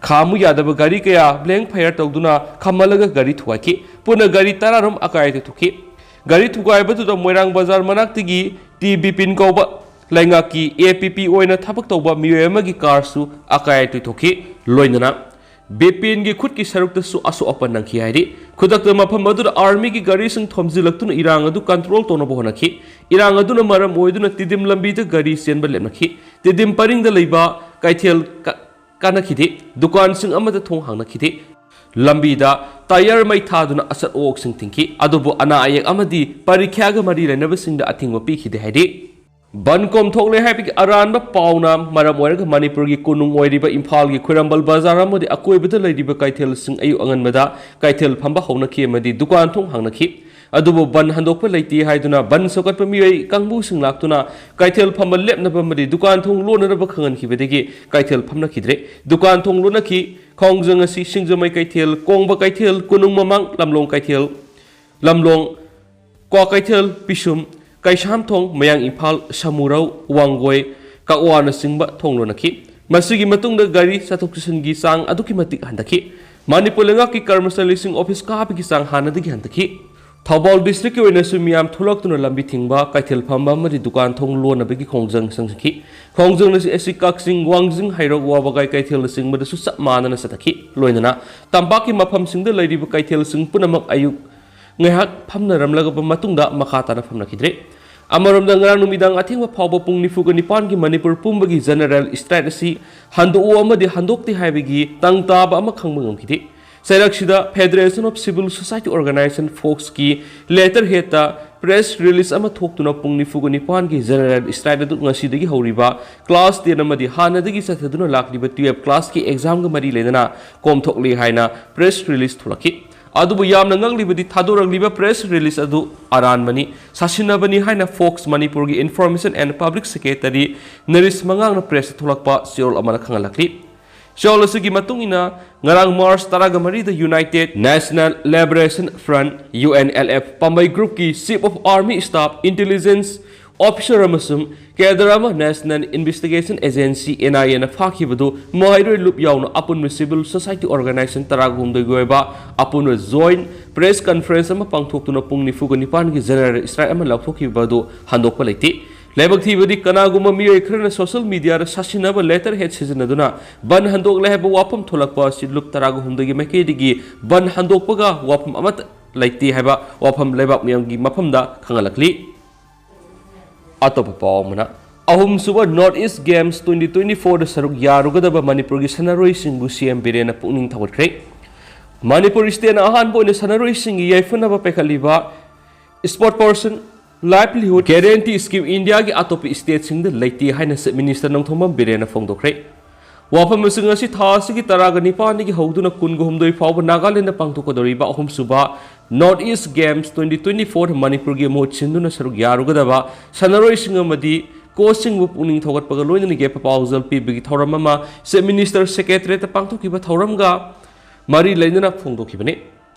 ꯈꯥꯝꯃꯨ ꯌꯥꯗꯕ ꯒꯥꯔꯤ ꯀꯌꯥ blank fire ꯇꯧꯗꯨꯅ ꯈꯥꯝꯍꯜꯂꯒ ꯒꯥꯔꯤ ꯊꯨꯒꯥꯏꯈꯤ꯫ ꯄꯨꯟꯅ ꯒꯥꯔꯤ ꯇꯔꯥ ꯔꯣꯝ ꯑꯀꯥꯏ ꯑꯇꯣꯏ ꯊꯣꯛꯈꯤ꯫ ꯒꯥꯔꯤ ꯊꯨꯒꯥꯏꯕꯗꯨꯗ ꯃꯣꯏꯔꯥꯡ ꯕꯖꯥꯔ ꯃꯅꯥꯛꯇꯒꯤ ꯇꯤ ꯕꯤꯄꯤꯟ ꯀꯧꯕ ꯂꯩꯉꯥꯛꯀꯤ ꯑꯦ ꯄꯤ ꯄꯤ ꯑꯣꯏꯅ ꯊꯕꯛ ꯇꯧꯕ ꯃꯤꯑꯣꯏ ꯑꯃꯒꯤ ꯀꯥꯔꯁꯨ ꯑꯀꯥꯏ ꯑꯇꯣꯏ ꯊꯣꯛꯈꯤ꯫ ꯂꯣꯏꯅꯅ ꯕꯤꯄꯤꯟꯒꯤ ꯈꯨꯠꯀꯤ ꯁꯔꯨꯛꯇꯁꯨ ꯑꯁꯣꯛ ꯑꯄꯟ ꯅꯪꯈꯤ ꯍꯥꯏꯔꯤ꯫ ꯈꯨꯗꯛꯇ ꯃꯐꯝ ꯑꯗꯨꯗ ꯑꯥꯔꯃꯤꯒꯤ ꯒꯥꯔꯤꯁꯤꯡ ꯊꯣꯝꯖꯤꯜꯂꯛꯇꯨꯅ ꯏꯔꯥꯡ ꯑꯗꯨ control ꯇꯧꯅꯕ ꯍꯣꯠꯅꯈꯤ꯫ ꯏꯔꯥꯡ ꯑꯗꯨꯅ ꯃꯔꯝ ꯑꯣꯏꯗꯨꯅ ꯇꯤꯗꯤꯝ ꯂꯝꯕꯤꯗ ꯒꯥꯔꯤ ꯆꯦꯟꯕ ꯂꯦꯞꯅꯈꯤ꯫ ꯇꯤꯗꯤꯝ ꯄꯔꯤꯡꯗ ꯂꯩꯕ ꯀꯩꯊꯦꯜ ꯀ-, ꯀꯥꯟꯅꯈꯤꯗꯦ꯫ ꯗꯨꯀꯥꯟꯁꯤꯡ ꯑꯃꯗ ꯊꯣꯡ ꯍꯥꯡꯅꯈꯤꯗꯦ꯫ ꯂꯝꯕꯤꯗ ꯇꯥꯌꯔ ꯃꯩ ꯊꯥꯗꯨꯅ ꯑꯆꯠ ꯑꯋꯣꯛꯁꯤꯡ ꯊꯤꯡꯈꯤ꯫ ꯑꯗꯨꯕꯨ ꯑꯅꯥ ꯑꯌꯦꯛ ꯑꯃꯗꯤ ꯄꯔꯤꯈ꯭ꯌꯥꯒ ꯃꯔꯤ ꯂꯩꯅꯕꯁꯤꯡꯗ ꯑꯊꯤꯡꯕ ꯄꯤꯈꯤꯗꯦ ꯍꯥꯏꯔꯤ꯫ ꯕꯟ ꯀꯣꯝꯊꯣꯛꯂꯦ ꯍꯥꯏꯕꯒꯤ ꯑꯔꯥꯟꯕ ꯄꯥꯎꯅ ꯃꯔꯝ ꯑꯣꯏꯔꯒ ꯃꯅꯤꯄꯨꯔꯒꯤ ꯀꯣꯅꯨꯡ ꯑꯣꯏꯔꯤꯕ ꯏꯝꯐꯥꯜꯒꯤ ꯈ꯭ꯋꯥꯏꯔꯝꯕꯟ ꯕꯖꯥꯔ ꯑꯃꯗꯤ ꯑꯀꯣꯏꯕꯗ ꯂꯩꯔꯤꯕ ꯀꯩꯊꯦꯜꯁꯤꯡ ꯑꯌꯨꯛ ꯑꯉꯟꯕꯗ ꯀꯩꯊꯦꯜ ꯐꯝꯕ ꯍꯧꯅꯈꯤ ꯑꯃꯗꯤ ꯗꯨꯀꯥꯟ ꯊꯣꯡ ꯍꯥꯡꯅꯈꯤ꯫ ꯑꯗꯨꯕꯨ ꯕꯟ ꯍꯟꯗꯣꯛꯄ ꯂꯩꯇꯦ ꯍꯥꯏꯗꯨꯅ ꯕꯟ ꯁꯧꯒꯠꯄ ꯃꯤꯑꯣꯏ ꯀꯥꯡꯕꯨꯁꯤꯡ ꯂꯥꯛꯇꯨꯅ ꯀꯩꯊꯦꯜ ꯐꯝꯕ ꯂꯦꯞꯅꯕ ꯑꯃꯗꯤ ꯗꯨꯀꯥꯟ ꯊꯣꯡ ꯂꯣꯟꯅꯅꯕ ꯈꯪꯍꯟꯈꯤꯕꯗꯒꯤ ꯀꯩꯊꯦꯜ ꯐꯝꯅꯈꯤꯗ꯭ꯔꯦ꯫ ꯗꯨꯀꯥꯟ ꯊꯣꯡ ꯂꯣꯟꯅꯈꯤ꯫ ꯈꯣꯡꯖꯪ ꯑꯁꯤ ꯁꯤꯡꯖꯃꯩ ꯀꯩꯊꯦꯜ, ꯀꯣꯡꯕ ꯀꯩꯊꯦꯜ, ꯀꯣꯅꯨꯡ ꯃꯃꯥꯡ, ꯂꯝꯂꯣꯡ ꯀꯩꯊꯦꯜ, ꯂꯝꯂꯣꯡ, ꯀ꯭ꯋꯥꯀꯩꯊꯦꯜ, ꯄꯤꯁꯨꯝ, ꯀꯩꯁꯥꯝꯊꯣꯡ, ꯃꯌꯥꯡ ꯏꯝꯐꯥꯜ, ꯁꯃꯨꯔꯧ, ꯋꯥꯡꯒꯣꯏ, ꯀꯛꯋꯥꯅꯆꯤꯡꯕ ꯊꯣꯡ ꯂꯣꯟꯅꯈꯤ꯫ ꯃꯁꯤꯒꯤ ꯃꯇꯨꯡꯗ ꯒꯥꯔꯤ ꯆꯠꯊꯣꯛ ꯆꯠꯁꯤꯟꯒꯤ ꯆꯥꯡ ꯑꯗꯨꯛꯀꯤ ꯃꯇꯤꯛ ꯍꯟꯊꯈꯤ꯫ ꯃꯅꯤꯄꯨꯔ ꯂꯩꯉꯥꯛꯀꯤ ꯀꯔꯃꯆꯥꯔꯤꯁꯤꯡ ꯑꯣꯐꯤꯁ ꯀꯥꯕꯒꯤ ꯆꯥꯡ ꯍꯥꯟꯅꯗꯒꯤ ꯍꯟꯊꯈꯤ꯫ ꯊꯧꯕꯥꯜ district ꯀꯤ ꯑꯣꯏꯅꯁꯨ ꯃꯤꯌꯥꯝ ꯊꯣꯛꯂꯛꯇꯨꯅ ꯂꯝꯕꯤ ꯊꯤꯡꯕ, ꯀꯩꯊꯦꯜ ꯐꯝꯕ ꯑꯃꯗꯤ ꯗꯨꯀꯥꯟ ꯊꯣꯡ ꯂꯣꯟꯅꯕꯒꯤ ꯈꯣꯡꯖꯪ ꯆꯪꯁꯤꯟꯈꯤ꯫ ꯈꯣꯡꯖꯪ ꯑꯁꯤ ꯀꯛꯆꯤꯡ, ꯋꯥꯡꯖꯤꯡ, ꯍꯩꯔꯣꯛ, ꯋꯥꯕꯒꯥꯏ ꯀꯩꯊꯦꯜꯅꯆꯤꯡꯕꯗꯁꯨ ꯆꯞ ꯃꯥꯟꯅꯅ ꯆꯠꯊꯈꯤ꯫ ꯂꯣꯏꯅꯅ ꯇꯝꯄꯥꯛꯀꯤ ꯃꯐꯝꯁꯤꯡꯗ ꯂꯩꯔꯤꯕ ꯀꯩꯊꯦꯜꯁꯤꯡ ꯄꯨꯝꯅꯃꯛ ꯑꯌꯨꯛ ꯉꯥꯏꯍꯥꯛ ꯐꯝꯅꯔꯝꯂꯕ ꯃꯇꯨꯡꯗ ꯃꯈꯥ ꯇꯥꯅ ꯐꯝꯅꯈꯤꯗ꯭ꯔꯦ꯫ ꯑꯃꯔꯣꯝꯗ, ꯉꯔꯥꯡ ꯅꯨꯃꯤꯗꯥꯡ ꯑꯊꯦꯡꯕ ꯐꯥꯎꯕ ꯄꯨꯡ ꯅꯤꯐꯨꯒ ꯅꯤꯄꯥꯟꯒꯤ ꯃꯅꯤꯄꯨꯔ ꯄꯨꯝꯕꯒꯤ ꯖꯦꯅꯔꯦꯜ ꯁ꯭ꯇ꯭ꯔꯥꯏꯛ ꯑꯁꯤ ꯍꯟꯗꯣꯛꯎ ꯑꯃꯗꯤ ꯍꯟꯗꯣꯛꯇꯦ ꯍꯥꯏꯕꯒꯤ ꯇꯪ ꯇꯥꯕ ꯑꯃ ꯈꯪꯕ ꯉꯝꯈꯤꯗꯦ꯫ ꯆꯩꯔꯛꯁꯤꯗ Federation of Civil Society Organization, ꯐꯣꯛꯁꯀꯤ ꯂꯦꯇꯔ ꯍꯦꯗꯇ ꯄ꯭ꯔꯦꯁ ꯔꯤꯂꯤꯖ ꯑꯃ ꯊꯣꯛꯇꯨꯅ ꯄꯨꯡ ꯅꯤꯐꯨꯒ ꯅꯤꯄꯥꯟꯒꯤ ꯖꯦꯅꯔꯦꯜ ꯁ꯭ꯇ꯭ꯔꯥꯏꯛ ꯑꯗꯨ ꯉꯁꯤꯗꯒꯤ ꯍꯧꯔꯤꯕ ꯀ꯭ꯂꯥꯁ ꯇꯦꯟ ꯑꯃꯗꯤ ꯍꯥꯟꯅꯗꯒꯤ ꯆꯠꯊꯗꯨꯅ ꯂꯥꯛꯂꯤꯕ ꯇꯨꯌꯦꯜꯐ ꯀ꯭ꯂꯥꯁꯀꯤ ꯑꯦꯛꯖꯥꯝꯒ ꯃꯔꯤ ꯂꯩꯅꯅ ꯀꯣꯝꯊꯣꯛꯂꯤ ꯍꯥꯏꯅ ꯄ꯭ꯔꯦꯁ ꯔꯤꯂꯤꯖ ꯊꯣꯛꯂꯛꯈꯤ꯫ ꯑꯗꯨꯕꯨ ꯌꯥꯝꯅ ꯉꯛꯂꯤꯕꯗꯤ, ꯊꯥꯗꯣꯔꯛꯂꯤꯕ ꯄ꯭ꯔꯦꯁ ꯔꯤꯂꯤꯖ ꯑꯗꯨ ꯑꯔꯥꯟꯕꯅꯤ, ꯁꯥꯁꯤꯟꯅꯕꯅꯤ ꯍꯥꯏꯅ ꯐꯣꯛꯁ ꯃꯅꯤꯄꯨꯔꯒꯤ ꯏꯟꯐꯣꯔꯃꯦꯁꯟ ꯑꯦꯟ ꯄꯕ꯭ꯂꯤꯛ ꯁꯦꯀ꯭ꯔꯦꯇꯔꯤ ꯅꯔꯤꯁ ꯃꯉꯥꯡꯅ ꯄ꯭ꯔꯦꯁꯇ ꯊꯣꯛꯂꯛꯄ ꯆꯦꯔꯣꯜ ꯑꯃꯅ ꯈꯪꯍꯜꯂꯛꯂꯤ꯫ ꯆꯦꯔꯣꯜ ꯑꯁꯤꯒꯤ ꯃꯇꯨꯡ ꯏꯟꯅ, ꯉꯔꯥꯡ ꯃꯥꯔꯆ ꯇꯔꯥꯒ ꯃꯔꯤꯗ United National Liberation Front, U N L F, Pambei ꯒ꯭ꯔꯨꯞꯀꯤ Chief of Army Staff, Intelligence Officer ꯑꯃꯁꯨꯡ ꯀꯦꯗꯔ ꯑꯃ National Investigation Agency, N I ꯑꯦꯅ ꯐꯥꯈꯤꯕꯗꯨ ꯃꯍꯩꯔꯣꯏ ꯂꯨꯞ ꯌꯥꯎꯅ ꯑꯄꯨꯟꯕ civil society organization ꯇꯔꯥꯒ ꯍꯨꯝꯗꯣꯏꯒꯤ ꯑꯣꯏꯕ ꯑꯄꯨꯟꯕ joint press conference ꯑꯃ ꯄꯥꯡꯊꯣꯛꯇꯨꯅ ꯄꯨꯡ ꯅꯤꯐꯨꯒ ꯅꯤꯄꯥꯟꯒꯤ ꯖꯦꯅꯔꯦꯜ ꯁ꯭ꯇ꯭ꯔꯥꯏꯛ ꯑꯃ ꯂꯥꯎꯊꯣꯛꯈꯤꯕ ꯑꯗꯨ ꯍꯟꯗꯣꯛꯄ ꯂꯩꯇꯦ꯫ ꯂꯥꯏꯕꯛ ꯊꯤꯕꯗꯤ, ꯀꯅꯥꯒꯨꯝꯕ ꯃꯤꯑꯣꯏ ꯈꯔꯅ ꯁꯣꯁꯤꯌꯦꯜ ꯃꯤꯗꯤꯌꯥꯗ ꯁꯥꯁꯤꯟꯅꯕ ꯂꯦꯇꯔ ꯍꯦꯗ ꯁꯤꯖꯤꯟꯅꯗꯨꯅ ꯕꯟ ꯍꯟꯗꯣꯛꯂꯦ ꯍꯥꯏꯕ ꯋꯥꯐꯝ ꯊꯣꯛꯂꯛꯄ ꯑꯁꯤ ꯂꯨꯞ ꯇꯔꯥꯒ ꯍꯨꯝꯗꯣꯏꯒꯤ ꯃꯥꯏꯀꯩꯗꯒꯤ ꯕꯟ ꯍꯟꯗꯣꯛꯄꯒ ꯋꯥꯐꯝ ꯑꯃꯠꯇ ꯂꯩꯇꯦ ꯍꯥꯏꯕ ꯋꯥꯐꯝ ꯂꯩꯕꯥꯛ ꯃꯤꯌꯥꯝꯒꯤ ꯃꯐꯝꯗ ꯈꯪꯍꯜꯂꯛꯂꯤ꯫ ꯑꯇꯣꯞꯄ ꯄꯥꯎ ꯑꯃꯅ, ꯑꯍꯨꯝꯁꯨꯕ North East Games twenty twenty-fourꯗ ꯁꯔꯨꯛ ꯌꯥꯔꯨꯒꯗꯕ ꯃꯅꯤꯄꯨꯔꯒꯤ ꯁꯥꯟꯅꯔꯣꯏꯁꯤꯡꯕꯨ ꯁꯤ ꯑꯦꯝ ꯕꯤꯔꯦꯟꯅ ꯄꯨꯛꯅꯤꯡ ꯊꯧꯒꯠꯈ꯭ꯔꯦ꯫ ꯃꯅꯤꯄꯨꯔ ꯁ꯭ꯇꯦꯠꯅ ꯑꯍꯥꯟꯕ ꯑꯣꯏꯅ ꯁꯥꯟꯅꯔꯣꯏꯁꯤꯡꯒꯤ ꯌꯥꯏꯐꯅꯕ ꯄꯥꯏꯈꯠꯂꯤꯕ Sport Person Livelihood Guarantee Scheme ꯏꯟꯗꯤꯌꯥꯒꯤ ꯑꯇꯣꯞꯄ ꯁ꯭ꯇꯦꯠꯁꯤꯡꯗ ꯂꯩꯇꯦ ꯍꯥꯏꯅ ꯆꯤꯐ ꯃꯤꯅꯤꯁꯇꯔ ꯅꯣꯡꯊꯣꯝꯕꯝ ꯕꯤꯔꯦꯟꯅ ꯐꯣꯡꯗꯣꯛꯈ꯭ꯔꯦ꯫ ꯋꯥꯐꯝ ꯑꯁꯤ ꯉꯁꯤ ꯊꯥ ꯑꯁꯤꯒꯤ ꯇꯔꯥꯒ ꯅꯤꯄꯥꯟꯗꯒꯤ ꯍꯧꯗꯨꯅ ꯀꯨꯟꯒ ꯍꯨꯝꯗꯣꯏ ꯐꯥꯎꯕ ꯅꯥꯒꯥꯂꯦꯟꯗ ꯄꯥꯡꯊꯣꯛꯀꯗꯧꯔꯤꯕ ꯑꯍꯨꯝꯁꯨꯕ North East Games twenty twenty-four ꯃꯅꯤꯄꯨꯔꯒꯤ ꯃꯍꯨꯠ ꯁꯤꯟꯗꯨꯅ ꯁꯔꯨꯛ ꯌꯥꯔꯨꯒꯗꯕ ꯁꯥꯟꯅꯔꯣꯏꯁꯤꯡ ꯑꯃꯗꯤ ꯀꯣꯆꯁꯤꯡꯕꯨ ꯄꯨꯛꯅꯤꯡ ꯊꯧꯒꯠꯄꯒ ꯂꯣꯏꯅꯅ ꯌꯥꯏꯐ ꯄꯥꯎꯖꯦꯜ ꯄꯤꯕꯒꯤ ꯊꯧꯔꯝ ꯑꯃ ꯆꯤꯐ ꯃꯤꯅꯤꯁꯇꯔ ꯁꯦꯀ꯭ꯔꯦꯇꯔꯤꯌꯦꯠꯇ ꯄꯥꯡꯊꯣꯛꯈꯤꯕ ꯊꯧꯔꯝꯒ ꯃꯔꯤ ꯂꯩꯅꯅ ꯐꯣꯡꯗꯣꯛꯈꯤꯕꯅꯤ꯫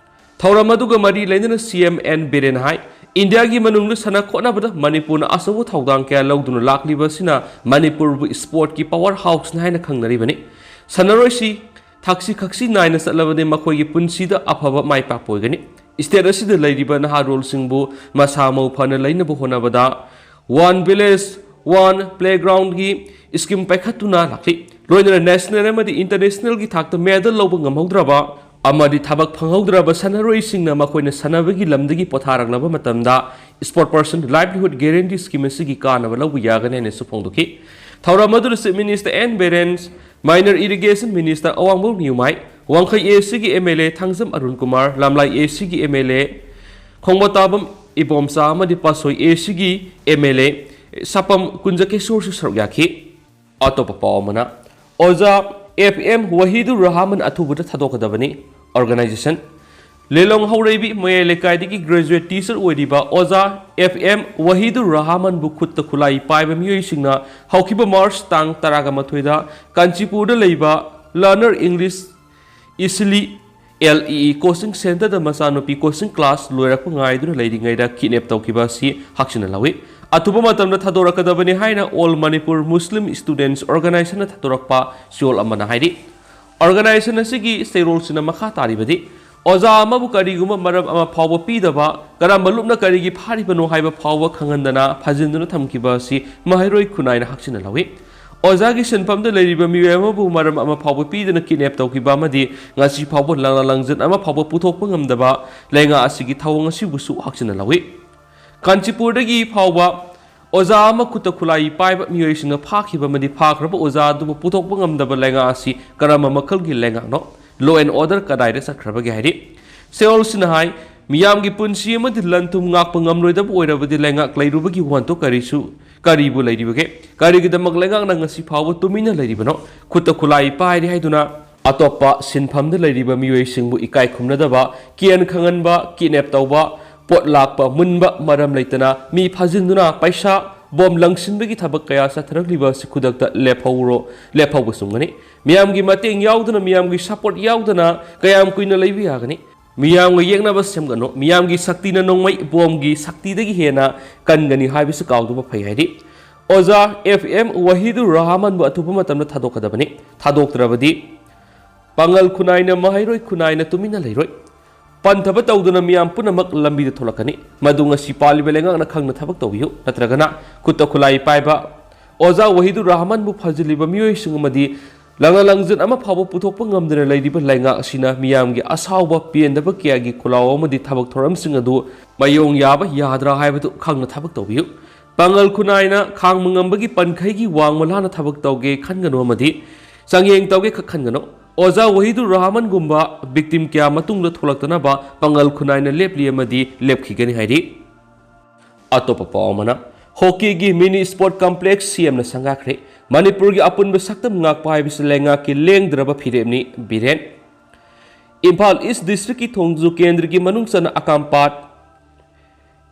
ꯊꯧꯔꯝ ꯑꯗꯨꯒ ꯃꯔꯤ ꯂꯩꯅꯅ ꯁꯤ ꯑꯦꯝ ꯑꯦꯟ ꯕꯤꯔꯦꯟ ꯍꯥꯏ, ꯏꯟꯗꯤꯌꯥꯒꯤ ꯃꯅꯨꯡꯗ ꯁꯥꯟꯅ ꯈꯣꯠꯅꯕꯗ ꯃꯅꯤꯄꯨꯔꯅ ꯑꯆꯧꯕ ꯊꯧꯗꯥꯡ ꯀꯌꯥ ꯂꯧꯗꯨꯅ ꯂꯥꯛꯂꯤꯕ ꯑꯁꯤꯅ ꯃꯅꯤꯄꯨꯔꯕꯨ ꯁ꯭ꯄꯣꯔꯠꯀꯤ ꯄꯥꯋꯔ ꯍꯥꯎꯁꯅꯤ ꯍꯥꯏꯅ ꯈꯪꯅꯔꯤꯕꯅꯤ꯫ ꯁꯥꯟꯅꯔꯣꯏꯁꯤ ꯊꯛꯁꯤ ꯈꯛꯁꯤ ꯅꯥꯏꯅ ꯆꯠꯂꯕꯗꯤ ꯃꯈꯣꯏꯒꯤ ꯄꯨꯟꯁꯤꯗ ꯑꯐꯕ ꯃꯥꯏ ꯄꯥꯛꯄ ꯑꯣꯏꯒꯅꯤ꯫ ꯁ꯭ꯇꯦꯠ ꯑꯁꯤꯗ ꯂꯩꯔꯤꯕ ꯅꯍꯥꯔꯣꯜꯁꯤꯡꯕꯨ ꯃꯁꯥ ꯃꯎ ꯐꯅ ꯂꯩꯅꯕ ꯍꯣꯠꯅꯕꯗ One Village, One Playgroundꯒꯤ ꯁ꯭ꯀꯤꯝ ꯄꯥꯏꯈꯠꯇꯨꯅ ꯂꯥꯛꯂꯤ꯫ ꯂꯣꯏꯅꯅ ꯅꯦꯁꯅꯦꯜ ꯑꯃꯗꯤ ꯏꯟꯇꯔꯅꯦꯁꯅꯦꯜꯒꯤ ꯊꯥꯛꯇ ꯃꯦꯗꯜ ꯂꯧꯕ ꯉꯝꯍꯧꯗ꯭ꯔꯕ ꯑꯃꯗꯤ ꯊꯕꯛ ꯐꯪꯍꯧꯗ꯭ꯔꯕ ꯁꯥꯟꯅꯔꯣꯏꯁꯤꯡꯅ ꯃꯈꯣꯏꯅ ꯁꯥꯟꯅꯕꯒꯤ ꯂꯝꯗꯒꯤ ꯄꯣꯊꯥꯔꯛꯂꯕ ꯃꯇꯝꯗ Sport Person Livelihood Guarantee Scheme ꯑꯁꯤꯒꯤ ꯀꯥꯟꯅꯕ ꯂꯧꯕ ꯌꯥꯒꯅꯤ ꯍꯥꯏꯅꯁꯨ ꯐꯣꯡꯗꯣꯛꯈꯤ꯫ ꯊꯧꯔꯝ ꯑꯗꯨꯗ Chief Minister N Biren, Minor Irrigation Minister ꯑꯋꯥꯡꯕꯝ ꯅꯤꯌꯨꯃꯥꯏ, ꯋꯥꯡꯈꯩ A Cꯒꯤ M L A Thangjam Arun Kumar, ꯂꯝꯂꯥꯏ A Cꯒꯤ M L A ꯈꯣꯡꯕꯣꯇꯥꯕꯝ Ibomcha ꯑꯃꯗꯤ ꯄꯥꯠꯁꯣꯏ A Cꯒꯤ M L A ꯁꯥꯄꯝ ꯀꯨꯟꯖꯀꯦꯁꯣꯔꯁꯨ ꯁꯔꯨꯛ ꯌꯥꯈꯤ꯫ ꯑꯇꯣꯞꯄ ꯄꯥꯎ ꯑꯃꯅ, ꯑꯣꯖꯥ F M ꯋꯥꯍꯤꯗꯨꯔ ꯔꯍꯃꯟ ꯑꯊꯨꯕꯗ ꯊꯥꯗꯣꯛꯀꯗꯕꯅꯤ꯫ Organization, ꯂꯤꯂꯣꯡ ꯍꯧꯔꯩꯕꯤ ꯃꯌꯥꯏ ꯂꯩꯀꯥꯏꯗꯒꯤ graduate teacher ꯑꯣꯏꯔꯤꯕ ꯑꯣꯖꯥ F M ꯋꯥꯍꯤꯗꯨꯔ ꯔꯍꯃꯟꯕꯨ ꯈꯨꯠꯇ ꯈꯨꯠꯂꯥꯏ ꯄꯥꯏꯕ ꯃꯤꯑꯣꯏꯁꯤꯡꯅ ꯍꯧꯈꯤꯕ March ꯇꯥꯡ ꯇꯔꯥꯃꯥꯊꯣꯏꯗ ꯀꯥꯟꯆꯤꯄꯨꯔꯗ ꯂꯩꯕ Learner English Easily L E E coaching centreꯗ ꯃꯆꯥꯅꯨꯄꯤ coaching class ꯂꯣꯏꯔꯛꯄ ꯉꯥꯏꯗꯨꯅ ꯂꯩꯔꯤꯉꯩꯗ kidnap ꯇꯧꯈꯤꯕ ꯑꯁꯤ ꯍꯛꯆꯤꯟꯅ ꯂꯧꯏ꯫ ꯑꯊꯨꯕ ꯃꯇꯝꯗ ꯊꯥꯗꯣꯔꯛꯀꯗꯕꯅꯤ ꯍꯥꯏꯅ All Manipur Muslim Students Organizationꯅ ꯊꯥꯗꯣꯔꯛꯄ ꯆꯦꯔꯣꯜ ꯑꯃꯅ ꯍꯥꯏꯔꯤ꯫ Organization ꯑꯁꯤꯒꯤ ꯆꯦꯔꯣꯜꯁꯤꯅ ꯃꯈꯥ ꯇꯥꯔꯤꯕꯗꯤ, ꯑꯣꯖꯥ ꯑꯃꯕꯨ ꯀꯔꯤꯒꯨꯝꯕ ꯃꯔꯝ ꯑꯃ ꯐꯥꯎꯕ ꯄꯤꯗꯕ, ꯀꯔꯝꯕ ꯂꯨꯞꯅ ꯀꯔꯤꯒꯤ ꯐꯥꯔꯤꯕꯅꯣ ꯍꯥꯏꯕ ꯐꯥꯎꯕ ꯈꯪꯍꯟꯗꯅ ꯐꯥꯖꯤꯟꯗꯨꯅ ꯊꯝꯈꯤꯕ ꯑꯁꯤ ꯃꯍꯩꯔꯣꯏ ꯈꯨꯟꯅꯥꯏꯅ ꯍꯛꯆꯤꯟꯅ ꯂꯧꯏ꯫ ꯑꯣꯖꯥꯒꯤ ꯁꯤꯟꯐꯝꯗ ꯂꯩꯔꯤꯕ ꯃꯤꯑꯣꯏ ꯑꯃꯕꯨ ꯃꯔꯝ ꯑꯃ ꯐꯥꯎꯕ ꯄꯤꯗꯅ kidnap ꯇꯧꯈꯤꯕ ꯑꯃꯗꯤ ꯉꯁꯤ ꯐꯥꯎꯕ ꯂꯥꯟꯅ ꯂꯪꯖꯟ ꯑꯃ ꯐꯥꯎꯕ ꯄꯨꯊꯣꯛꯄ ꯉꯝꯗꯕ ꯂꯩꯉꯥꯛ ꯑꯁꯤꯒꯤ ꯊꯧꯑꯣꯡ ꯑꯁꯤꯕꯨꯁꯨ ꯍꯛꯆꯤꯟꯅ ꯂꯧꯏ꯫ ꯀꯥꯟꯆꯤꯄꯨꯔꯗꯒꯤ ꯐꯥꯎꯕ ꯑꯣꯖꯥ ꯑꯃ ꯈꯨꯠꯇ ꯈꯨꯠꯂꯥꯏ ꯄꯥꯏꯕ ꯃꯤꯑꯣꯏꯁꯤꯡꯅ ꯐꯥꯈꯤꯕ ꯑꯃꯗꯤ ꯐꯥꯈ꯭ꯔꯕ ꯑꯣꯖꯥ ꯑꯗꯨꯕꯨ ꯄꯨꯊꯣꯛꯄ ꯉꯝꯗꯕ ꯂꯩꯉꯥꯛ ꯑꯁꯤ ꯀꯔꯝꯕ ꯃꯈꯜꯒꯤ ꯂꯩꯉꯥꯛꯅꯣ? Law and order ꯀꯗꯥꯏꯗ ꯆꯠꯈ꯭ꯔꯕꯒꯦ ꯍꯥꯏꯔꯤ꯫ ꯆꯦꯔꯣꯜꯁꯤꯅ ꯍꯥꯏ, ꯃꯤꯌꯥꯝꯒꯤ ꯄꯨꯟꯁꯤ ꯑꯃꯗꯤ ꯂꯟ ꯊꯨꯝ ꯉꯥꯛꯄ ꯉꯝꯂꯣꯏꯗꯕ ꯑꯣꯏꯔꯕꯗꯤ ꯂꯩꯉꯥꯛ ꯂꯩꯔꯨꯕꯒꯤ ꯋꯥꯍꯟꯊꯣꯛ ꯀꯔꯤꯁꯨ, ꯀꯔꯤꯕꯨ ꯂꯩꯔꯤꯕꯒꯦ? ꯀꯔꯤꯒꯤꯗꯃꯛ ꯂꯩꯉꯥꯛꯅ ꯉꯁꯤ ꯐꯥꯎꯕ ꯇꯨꯃꯤꯟꯅ ꯂꯩꯔꯤꯕꯅꯣ? ꯈꯨꯠꯇ ꯈꯨꯠꯂꯥꯏ ꯄꯥꯏꯔꯤ ꯍꯥꯏꯗꯨꯅ ꯑꯇꯣꯞꯄ ꯁꯤꯟꯐꯝꯗ ꯂꯩꯔꯤꯕ ꯃꯤꯑꯣꯏꯁꯤꯡꯕꯨ ꯏꯀꯥꯏ ꯈꯨꯝꯅꯗꯕ, ꯀꯤꯍꯟ ꯈꯪꯍꯟꯕ, kidnap ꯇꯧꯕ, ꯄꯣꯠ ꯂꯥꯛꯄ ꯃꯨꯟꯕ ꯃꯔꯝ ꯂꯩꯇꯅ ꯃꯤ ꯐꯥꯖꯤꯟꯗꯨꯅ ꯄꯩꯁꯥ ꯕꯣꯝ ꯂꯪꯁꯤꯟꯕꯒꯤ ꯊꯕꯛ ꯀꯌꯥ ꯆꯠꯊꯔꯛꯂꯤꯕ ꯑꯁꯤ ꯈꯨꯗꯛꯇ ꯂꯦꯞꯍꯧꯔꯣ, ꯂꯦꯞꯍꯧꯕ ꯆꯨꯝꯒꯅꯤ꯫ ꯃꯤꯌꯥꯝꯒꯤ ꯃꯇꯦꯡ ꯌꯥꯎꯗꯅ, ꯃꯤꯌꯥꯝꯒꯤ support ꯌꯥꯎꯗꯅ ꯀꯌꯥꯝ ꯀꯨꯏꯅ ꯂꯩꯕ ꯌꯥꯒꯅꯤ? ꯃꯤꯌꯥꯝꯒ ꯌꯦꯛꯅꯕ ꯁꯦꯝꯒꯅꯨ꯫ ꯃꯤꯌꯥꯝꯒꯤ ꯁꯛꯇꯤꯅ ꯅꯣꯡꯃꯩ ꯕꯣꯝꯒꯤ ꯁꯛꯇꯤꯗꯒꯤ ꯍꯦꯟꯅ ꯀꯟꯒꯅꯤ ꯍꯥꯏꯕꯁꯤ ꯀꯥꯎꯗꯕ ꯐꯩ ꯍꯥꯏꯔꯤ꯫ ꯑꯣꯖꯥ F M ꯋꯥꯍꯤꯗꯨꯔ ꯔꯍꯃꯟꯕꯨ ꯑꯊꯨꯕ ꯃꯇꯝꯗ ꯊꯥꯗꯣꯛꯀꯗꯕꯅꯤ꯫ ꯊꯥꯗꯣꯛꯇ꯭ꯔꯕꯗꯤ ꯄꯥꯉꯜ ꯈꯨꯟꯅꯥꯏꯅ, ꯃꯍꯩꯔꯣꯏ ꯈꯨꯟꯅꯥꯏꯅ ꯇꯨꯃꯤꯟꯅ ꯂꯩꯔꯣꯏ꯫ ꯄꯟꯊꯕ ꯇꯧꯗꯨꯅ ꯃꯤꯌꯥꯝ ꯄꯨꯝꯅꯃꯛ ꯂꯝꯕꯤꯗ ꯊꯣꯛꯂꯛꯀꯅꯤ꯫ ꯃꯗꯨ ꯉꯁꯤ ꯄꯥꯜꯂꯤꯕ ꯂꯩꯉꯥꯛꯅ ꯈꯪꯅ ꯊꯕꯛ ꯇꯧꯕꯤꯌꯨ, ꯅꯠꯇ꯭ꯔꯒꯅ ꯈꯨꯠꯇ ꯈꯨꯠꯂꯥꯏ ꯄꯥꯏꯕ ꯑꯣꯖꯥ ꯋꯥꯍꯤꯗꯨꯔ ꯔꯍꯃꯟꯕꯨ ꯐꯥꯖꯤꯜꯂꯤꯕ ꯃꯤꯑꯣꯏꯁꯤꯡ ꯑꯃꯗꯤ ꯂꯪꯅ ꯂꯪꯖꯟ ꯑꯃ ꯐꯥꯎꯕ ꯄꯨꯊꯣꯛꯄ ꯉꯝꯗꯅ ꯂꯩꯔꯤꯕ ꯂꯩꯉꯥꯛ ꯑꯁꯤꯅ ꯃꯤꯌꯥꯝꯒꯤ ꯑꯁꯥꯎꯕ ꯄꯦꯟꯗꯕ ꯀꯌꯥꯒꯤ ꯈꯨꯂꯥꯎ ꯑꯃꯗꯤ ꯊꯕꯛ ꯊꯧꯔꯝꯁꯤꯡ ꯑꯗꯨ ꯃꯥꯌꯣꯡ ꯌꯥꯕ ꯌꯥꯗ꯭ꯔꯥ ꯍꯥꯏꯕꯗꯨ ꯈꯪꯅ ꯊꯕꯛ ꯇꯧꯕꯤꯌꯨ꯫ ꯄꯥꯡꯒꯜ ꯈꯨꯟꯅꯥꯏꯅ ꯈꯥꯡꯕ ꯉꯝꯕꯒꯤ ꯄꯟꯈꯩꯒꯤ ꯋꯥꯡꯃ ꯂꯥꯟꯅ ꯊꯕꯛ ꯇꯧꯒꯦ ꯈꯟꯒꯅꯨ ꯑꯃꯗꯤ ꯆꯥꯡꯌꯦꯡ ꯇꯧꯒꯦ ꯈꯛ ꯈꯟꯒꯅꯨ꯫ ꯑꯣꯖꯥ ꯋꯥꯍꯤꯗꯨꯔ ꯔꯍꯃꯟꯒꯨꯝꯕ ꯚꯤꯛꯇꯤꯝ ꯀꯌꯥ ꯃꯇꯨꯡꯗ ꯊꯣꯛꯂꯛꯇꯅꯕ ꯄꯥꯡꯒꯜ ꯈꯨꯟꯅꯥꯏꯅ ꯂꯦꯞꯂꯤ ꯑꯃꯗꯤ ꯂꯦꯞꯈꯤꯒꯅꯤ ꯍꯥꯏꯔꯤ꯫ ꯑꯇꯣꯞꯄ ꯄꯥꯎ ꯑꯃꯅ, ꯍꯣꯀꯤꯒꯤ ꯃꯤꯅꯤ ꯁ꯭ꯄꯣꯔꯠ ꯀꯝꯄ꯭ꯂꯦꯛꯁ ꯁꯦꯝꯅ ꯁꯪꯒꯥꯈ꯭ꯔꯦ꯫ ꯃꯅꯤꯄꯨꯔꯒꯤ ꯑꯄꯨꯟꯕ ꯁꯛꯇꯝ ꯉꯥꯛꯄ ꯍꯥꯏꯕꯁꯤ ꯂꯩꯉꯥꯛꯀꯤ ꯂꯦꯡꯗ꯭ꯔꯕ ꯐꯤꯔꯦꯞꯅꯤ, ꯕꯤꯔꯦꯟ꯫ ꯏꯝꯐꯥꯜ ꯏꯁ ꯗꯤꯁꯇ꯭ꯔꯤꯛꯀꯤ ꯊꯣꯡꯖꯨ ꯀꯦꯟꯗ꯭ꯔꯒꯤ ꯃꯅꯨꯡ ꯆꯟꯅ ꯑꯀꯥꯝꯄꯥꯠ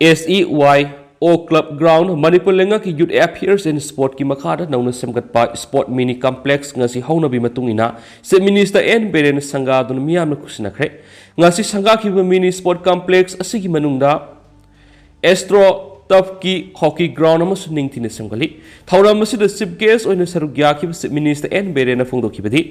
ꯑꯦꯁ ꯏ ꯋꯥꯏ ꯑꯣ ꯀ꯭ꯂꯕ ꯒ꯭ꯔꯥꯎꯟ, ꯃꯅꯤꯄꯨꯔ ꯂꯩꯉꯥꯛꯀꯤ ꯌꯨꯠ ꯑꯦꯐꯤꯌꯔꯁ ꯑꯦꯟ ꯁ꯭ꯄꯣꯔꯠꯀꯤ ꯃꯈꯥꯗ ꯅꯧꯅ ꯁꯦꯝꯒꯠꯄ ꯁ꯭ꯄꯣꯔꯠ ꯃꯤꯅꯤ ꯀꯝꯄ꯭ꯂꯦꯛꯁ ꯉꯁꯤ ꯍꯧꯅꯕꯤ ꯃꯇꯨꯡ ꯏꯟꯅ ꯆꯤꯐ ꯃꯤꯅꯤꯁꯇꯔ ꯑꯦꯟ ꯕꯤꯔꯦꯟꯅ ꯁꯪꯒꯥꯗꯨꯅ ꯃꯤꯌꯥꯝꯅ ꯈꯨꯠꯁꯤꯟꯅꯈ꯭ꯔꯦ꯫ ꯉꯁꯤ ꯁꯪꯒꯥꯈꯤꯕ ꯃꯤꯅꯤ ꯁ꯭ꯄꯣꯔꯠ ꯀꯝꯄ꯭ꯂꯦꯛꯁ ꯑꯁꯤꯒꯤ ꯃꯅꯨꯡꯗ ꯑꯦꯁꯇ꯭ꯔꯣ ꯇꯐꯀꯤ ꯍꯣꯀꯤ ꯒ꯭ꯔꯥꯎꯟ ꯑꯃꯁꯨ ꯅꯤꯡꯊꯤꯅ ꯁꯦꯝꯒꯠꯂꯤ꯫ ꯊꯧꯔꯝ ꯑꯁꯤꯗ ꯆꯤꯐ ꯒꯦꯁ ꯑꯣꯏꯅ ꯁꯔꯨꯛ ꯌꯥꯈꯤꯕ ꯆꯤꯐ ꯃꯤꯅꯤꯁꯇꯔ ꯑꯦꯟ ꯕꯤꯔꯦꯟꯅ ꯐꯣꯡꯗꯣꯛꯈꯤꯕꯗꯤ,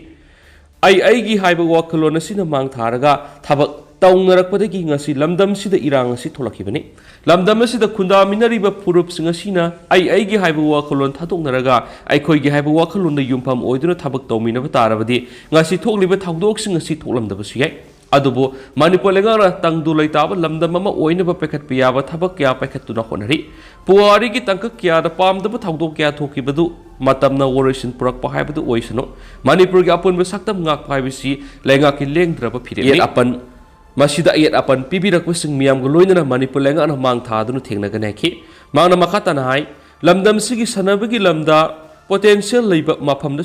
"ꯑꯩ ꯑꯩꯒꯤ ꯍꯥꯏꯕ ꯋꯥꯈꯜꯂꯣꯟ ꯑꯁꯤꯅ ꯃꯥꯡ ꯊꯥꯔꯒ ꯊꯕꯛ ꯇꯧꯅꯔꯛꯄꯗꯒꯤ ꯉꯁꯤ ꯂꯝꯗꯝꯁꯤꯗ ꯏꯔꯥꯡ ꯑꯁꯤ ꯊꯣꯛꯂꯛꯈꯤꯕꯅꯤ꯫ ꯂꯝꯗꯝ ꯑꯁꯤꯗ ꯈꯨꯟꯗꯥꯃꯤꯟꯅꯔꯤꯕ ꯐꯨꯔꯨꯞꯁꯤꯡ ꯑꯁꯤꯅ ꯑꯩ ꯑꯩꯒꯤ ꯍꯥꯏꯕ ꯋꯥꯈꯜꯂꯣꯟ ꯊꯥꯗꯣꯛꯅꯔꯒ ꯑꯩꯈꯣꯏꯒꯤ ꯍꯥꯏꯕ ꯋꯥꯈꯜꯂꯣꯟꯗ ꯌꯨꯝꯐꯝ ꯑꯣꯏꯗꯨꯅ ꯊꯕꯛ ꯇꯧꯃꯤꯟꯅꯕ ꯇꯥꯔꯕꯗꯤ ꯉꯁꯤ ꯊꯣꯛꯂꯤꯕ ꯊꯧꯗꯣꯛꯁꯤꯡ ꯑꯁꯤ ꯊꯣꯛꯂꯝꯗꯕꯁꯨ ꯌꯥꯏ꯫ ꯑꯗꯨꯕꯨ ꯃꯅꯤꯄꯨꯔ ꯂꯩꯉꯥꯛꯅ ꯇꯪꯗꯨ ꯂꯩꯇꯥꯕ ꯂꯝꯗꯝ ꯑꯃ ꯑꯣꯏꯅꯕ ꯄꯥꯏꯈꯠꯄ ꯌꯥꯕ ꯊꯕꯛ ꯀꯌꯥ ꯄꯥꯏꯈꯠꯇꯨꯅ ꯍꯣꯠꯅꯔꯤ꯫ ꯄꯨꯋꯥꯔꯤꯒꯤ ꯇꯥꯡꯀꯛ ꯀꯌꯥꯗ ꯄꯥꯝꯗꯕ ꯊꯧꯗꯣꯛ ꯀꯌꯥ ꯊꯣꯛꯈꯤꯕꯗꯨ ꯃꯇꯝꯅ ꯋꯥꯔꯣꯏꯁꯤꯟ ꯄꯨꯔꯛꯄ ꯍꯥꯏꯕꯗꯨ ꯑꯣꯏꯁꯅꯨ꯫ ꯃꯅꯤꯄꯨꯔꯒꯤ ꯑꯄꯨꯟꯕ ꯁꯛꯇꯝ ꯉꯥꯛꯄ ꯍꯥꯏꯕꯁꯤ ꯂꯩꯉꯥꯛꯀꯤ ꯂꯦꯡꯗ꯭ꯔꯕ ꯐꯤꯔꯦꯞꯅꯤ꯫" ꯑꯌꯦꯠ ꯑꯄꯟ, ꯃꯁꯤꯗ ꯑꯌꯦꯠ ꯑꯄꯟ ꯄꯤꯕꯤꯔꯛꯄꯁꯤꯡ ꯃꯤꯌꯥꯝꯒ ꯂꯣꯏꯅꯅ ꯃꯅꯤꯄꯨꯔ ꯂꯩꯉꯥꯛꯅ ꯃꯥꯡ ꯊꯥꯗꯨꯅ ꯊꯦꯡꯅꯒꯅꯤ ꯍꯥꯏꯈꯤ꯫ ꯃꯍꯥꯛꯅ ꯃꯈꯥ ꯇꯥꯅ ꯍꯥꯏ, ꯂꯝꯗꯝꯁꯤꯒꯤ ꯁꯥꯟꯅꯕꯒꯤ ꯂꯝꯗ ꯄꯣꯇꯦꯟꯁꯤꯌꯦꯜ ꯂꯩꯕ ꯃꯐꯝꯗ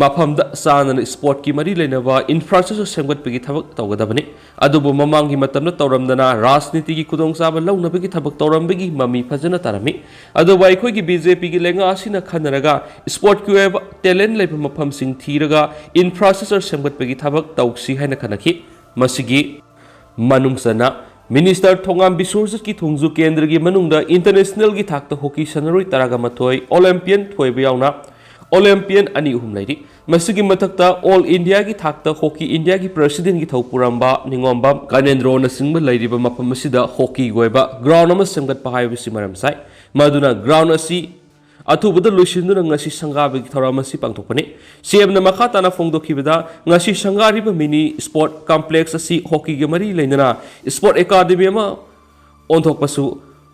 ꯃꯐꯝꯗ ꯆꯥꯟꯅꯅ ꯁ꯭ꯄꯣꯔꯠꯀꯤ ꯃꯔꯤ ꯂꯩꯅꯕ ꯏꯟꯐ꯭ꯔꯥꯁ꯭ꯇ꯭ꯔꯛꯆꯔ ꯁꯦꯝꯒꯠꯄꯒꯤ ꯊꯕꯛ ꯇꯧꯒꯗꯕꯅꯤ꯫ ꯑꯗꯨꯕꯨ ꯃꯃꯥꯡꯒꯤ ꯃꯇꯝꯗ ꯇꯧꯔꯝꯗꯅ ꯔꯥꯖꯅꯤꯇꯤꯒꯤ ꯈꯨꯗꯣꯡꯆꯥꯕ ꯂꯧꯅꯕꯒꯤ ꯊꯕꯛ ꯇꯧꯔꯝꯕꯒꯤ ꯃꯃꯤ ꯐꯖꯅ ꯇꯥꯔꯝꯃꯤ꯫ ꯑꯗꯨꯕꯨ ꯑꯩꯈꯣꯏꯒꯤ ꯕꯤ ꯖꯦ ꯄꯤꯒꯤ ꯂꯩꯉꯥꯛ ꯑꯁꯤꯅ ꯈꯟꯅꯔꯒ ꯁ꯭ꯄꯣꯔꯠꯀꯤ ꯑꯣꯏꯕ ꯇꯦꯂꯦꯟꯠ ꯂꯩꯕ ꯃꯐꯝꯁꯤꯡ ꯊꯤꯔꯒ ꯏꯟꯐ꯭ꯔꯥꯁ꯭ꯇ꯭ꯔꯛꯆꯔ ꯁꯦꯝꯒꯠꯄꯒꯤ ꯊꯕꯛ ꯇꯧꯁꯤ ꯍꯥꯏꯅ ꯈꯟꯅꯈꯤ꯫ ꯃꯁꯤꯒꯤ ꯃꯅꯨꯡ ꯆꯟꯅ ꯃꯤꯅꯤꯁꯇꯔ ꯊꯣꯉꯥꯝ ꯕꯤꯁ꯭ꯋꯖꯤꯠꯀꯤ ꯊꯣꯡꯖꯨ ꯀꯦꯟꯗ꯭ꯔꯒꯤ ꯃꯅꯨꯡꯗ ꯏꯟꯇꯔꯅꯦꯁꯅꯦꯜꯒꯤ ꯊꯥꯛꯇ ꯍꯣꯀꯤ ꯁꯥꯟꯅꯔꯣꯏ ꯇꯔꯥꯒ ꯃꯥꯊꯣꯏ, ꯑꯣꯂꯦꯝꯄꯤꯌꯟ ꯊꯣꯏꯕ ꯌꯥꯎꯅ ꯑꯣꯂꯦꯝꯄꯤꯌꯟ ꯑꯅꯤ ꯑꯍꯨꯝ ꯂꯩꯔꯤ꯫ ꯃꯁꯤꯒꯤ ꯃꯊꯛꯇ ꯑꯣꯜ ꯏꯟꯗꯤꯌꯥꯒꯤ ꯊꯥꯛꯇ ꯍꯣꯀꯤ ꯏꯟꯗꯤꯌꯥꯒꯤ ꯄ꯭ꯔꯁꯤꯗꯦꯟꯒꯤ ꯊꯧꯄꯨꯔꯝꯕ ꯅꯤꯉꯣꯝꯕꯝ ꯀꯥꯅꯦꯟꯗ꯭ꯔꯣꯅꯆꯤꯡꯕ ꯂꯩꯔꯤꯕ ꯃꯐꯝ ꯑꯁꯤꯗ ꯍꯣꯀꯤꯒꯤ ꯑꯣꯏꯕ ꯒ꯭ꯔꯥꯎꯟ ꯑꯃ ꯁꯦꯝꯒꯠꯄ ꯍꯥꯏꯕꯁꯤ ꯃꯔꯝ ꯆꯥꯏ꯫ ꯃꯗꯨꯅ ꯒ꯭ꯔꯥꯎꯟ ꯑꯁꯤ ꯑꯊꯨꯕꯗ ꯂꯣꯏꯁꯤꯟꯗꯨꯅ ꯉꯁꯤ ꯁꯪꯒꯥꯕꯒꯤ ꯊꯧꯔꯝ ꯑꯁꯤ ꯄꯥꯡꯊꯣꯛꯄꯅꯤ꯫ ꯁꯤ ꯑꯦꯝꯅ ꯃꯈꯥ ꯇꯥꯅ ꯐꯣꯡꯗꯣꯛꯈꯤꯕꯗ, ꯉꯁꯤ ꯁꯪꯒꯥꯔꯤꯕ ꯃꯤꯅꯤ ꯁ꯭ꯄꯣꯔꯠ ꯀꯝꯄ꯭ꯂꯦꯛꯁ ꯑꯁꯤ ꯍꯣꯀꯤꯒ ꯃꯔꯤ ꯂꯩꯅꯅ ꯁ꯭ꯄꯣꯔꯠ ꯑꯦꯀꯥꯗꯃꯤ ꯑꯃ ꯑꯣꯟꯊꯣꯛꯄꯁꯨ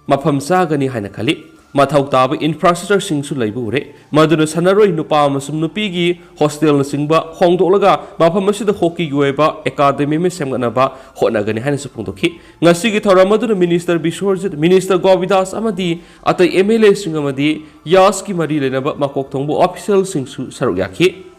ꯃꯐꯝ ꯆꯥꯒꯅꯤ ꯍꯥꯏꯅ ꯈꯜꯂꯤ꯫ ꯃꯊꯧ ꯇꯥꯕ ꯏꯟꯐ꯭ꯔꯥꯁ꯭ꯇ꯭ꯔꯛꯆꯔꯁꯤꯡꯁꯨ ꯂꯩꯕ ꯎꯔꯦ꯫ ꯃꯗꯨꯅ ꯁꯥꯟꯅꯔꯣꯏ ꯅꯨꯄꯥ ꯑꯃꯁꯨꯡ ꯅꯨꯄꯤꯒꯤ ꯍꯣꯁꯇꯦꯜꯅꯆꯤꯡꯕ ꯍꯣꯡꯗꯣꯛꯂꯒ ꯃꯐꯝ ꯑꯁꯤꯗ ꯍꯣꯀꯤꯒꯤ ꯑꯣꯏꯕ ꯑꯦꯀꯥꯗꯃꯤ ꯑꯃ ꯁꯦꯝꯒꯠꯅꯕ ꯍꯣꯠꯅꯒꯅꯤ ꯍꯥꯏꯅꯁꯨ ꯐꯣꯡꯗꯣꯛꯈꯤ꯫ ꯉꯁꯤꯒꯤ ꯊꯧꯔꯝ ꯑꯗꯨꯗ ꯃꯤꯅꯤꯁꯇꯔ ꯕꯤꯁ꯭ꯋꯔꯖꯤꯠ, ꯃꯤꯅꯤꯁꯇꯔ ꯒꯣꯕꯤꯗꯥꯁ ꯑꯃꯗꯤ ꯑꯇꯩ ꯑꯦꯝ ꯑꯦꯜ ꯑꯦꯁꯤꯡ ꯑꯃꯗꯤ ꯌꯥꯁꯀꯤ ꯃꯔꯤ ꯂꯩꯅꯕ ꯃꯀꯣꯛ ꯊꯣꯡꯕ ꯑꯣꯐꯤꯁꯤꯌꯦꯜꯁꯤꯡꯁꯨ ꯁꯔꯨꯛ ꯌꯥꯈꯤ꯫